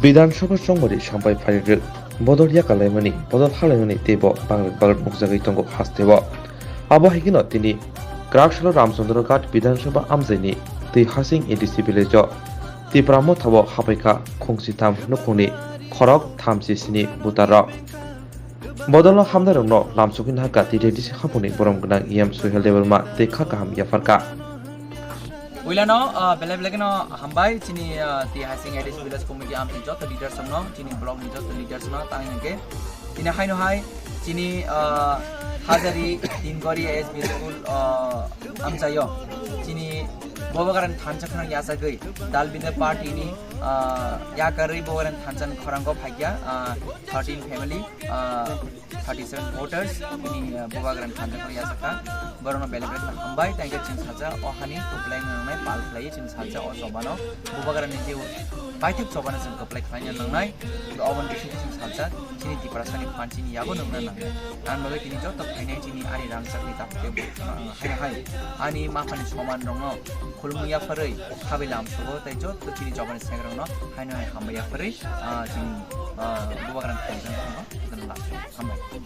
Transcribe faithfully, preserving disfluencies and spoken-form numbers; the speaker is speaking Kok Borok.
Bidhan Sabha chongmari sampai phairwk bodol yakalaimani, bodol halaimani teibo bangrwk bagwk nukjagwi tongo hasteo. Abo hai kheno tini Kraksalo Ramchandra Ghat Bidhan Sabha amchaini Twi Hasing A D C village-o Tipra Motha-o hapaikha khungsitham nukhungni khorok thamchi sini voter-rok. Bodolno hamnairokno lamsogwi nahakha T T D C haphangni borom gwnang E M Suhel Debbarma tei kha kaham yapharkha. Puilano, ah, belai belai kheno hambai chini, ah, Twi Hasing A D C village committee amchaini joto leaders rokno, chini block ni joto leaders no tang hingke. Chini haino hai, chini, ah, Hajari Tingori A S B school, ah, amchaio. Chini Bubagrani thansa khorang yachagwi, Dal Bidya party ni, ah, yakarwi Bubagrani thansa ni khorango phaikya, ah, thirteen family, ah, thirty-seven voters, ini, ah, Bubagrani thansa khorang yachakha. Borokno belai belai kheno hambai, tei hwnkhe chwng salsa o hani kwplai wngnai pal khlaiwi chwng salsa o chobano Bubagrani je paithak chobano chwng kwplai khlaina nangnai. Oboni bisingtwi chwng salsa chini Tiprasani phan chini yago nungna nangnai. Ang bagwi tini joto phainai chini ari rangchakni takhuk tei bo, ah, hai hai ani maphani soman rokno khulumung yapharwi khabai lamsugo tei joto chini chobani seng rokno haino hai hambai yapharwi, ah, chini, ah, Bubagrani thansa rokno hambai.